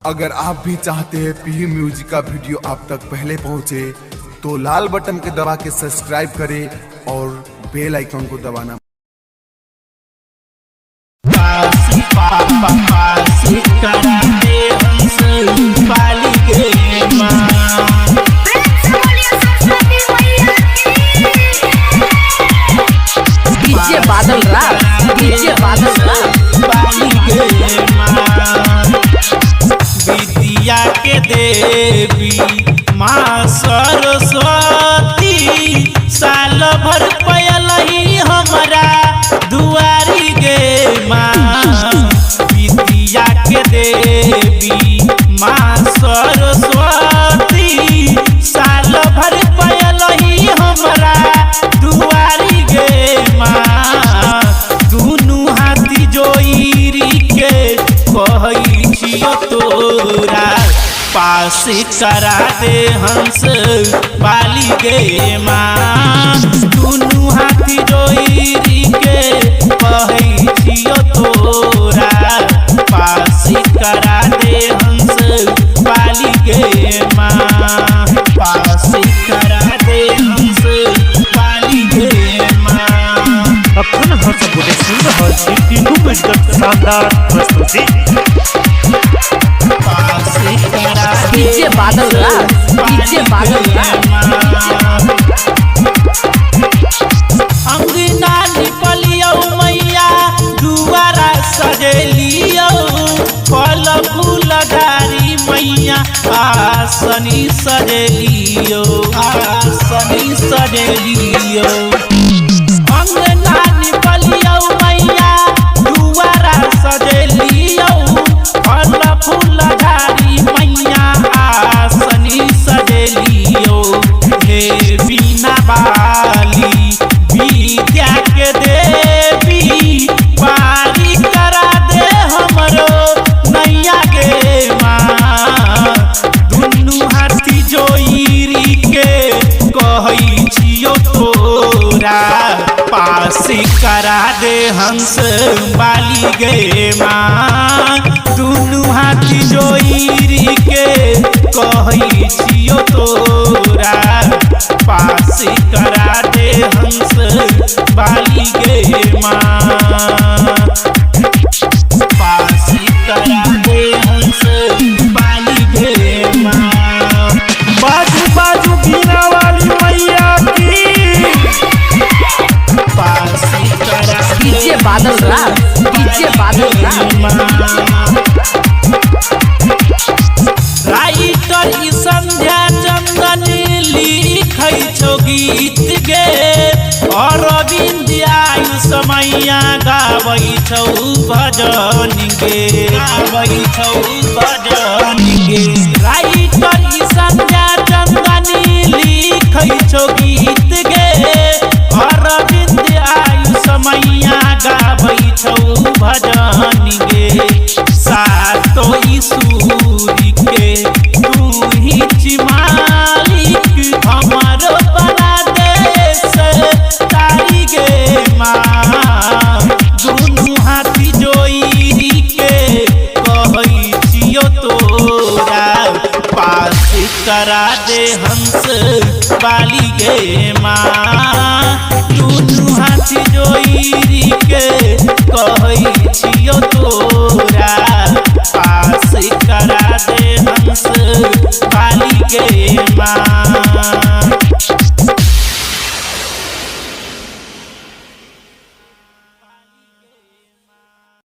अगर आप भी चाहते हैं पी म्यूजिक का वीडियो आप तक पहले पहुंचे, तो लाल बटन के दबा के सब्सक्राइब करें और बेल आइकन को दबाना। डीजे बादल राज, डीजे बादल राज। विद्या के देवी माँ सरस्वती, साल भर पयलही हमरा दुआरी गे माँ। विद्या के देवी माँ सरस्वती, साल भर पयलही हमरा दुआरी गे माँ। दुनू हाथी जोइरी के कहै छियो तोरा, पास करा दे हंस बाली गे माँ। दुनू हाथी जोइरी के कहै छियो तोरा, पास करा दे हंस बाली गे माँ। पास करा दे हंस बाली गे माँ। अखन हम सब गोटे सुनि रहल छी टिंकू म्यूजिकक शानदार प्रस्तुति। पास करा दे डीजे बादल राज, डीजे बादल राज। अंगना निपलियौ मैया, दुआरा सजेलियौ, फल फूल धारी मैया आसनी सजेलियौ, आसनी सजेलियौ। अंगना निपलियौ मैया, दुआरा सजेलियौ, फल फूल धारी मैया आसनी सजेलियौ। हे बिना बाली विद्या के देवी, पारी करा दे हमरो नैया गे माँ। दुनू हाथी जोइरी के कहै छियो तोरा, पास करा दे हंस बाली गे माँ। दुनू हाथी जोइरी के कहै छियो तोरा, पास करा दे हंस बाली गे माँ। पास करा दे हंस बाली गे माँ। बाजू बाजू बीना वाली मैया की। पास करा दे डीजे बादल राज, डीजे बादल राज। राइटर ई संध्या चंदन लिखै छौ गीत गे, अरविंद आयुष मैया गाबै छौ भजन गे, गाबै छौ भजन गे। राइटर ई संध्या चंदन लिखै छौ गीत गे, अरविंद आयुष मैया गाबै छौ भजन गे। सातो ईसूरी के तू ही छी मालिक, हमरो बना दे से तारी गे माँ। दुनू हाथी जोइरी के कहै छियो तोरा, पास करा दे हंस बाली गे माँ। दुनू हाथी जोइरी के कहै छियो तोरा।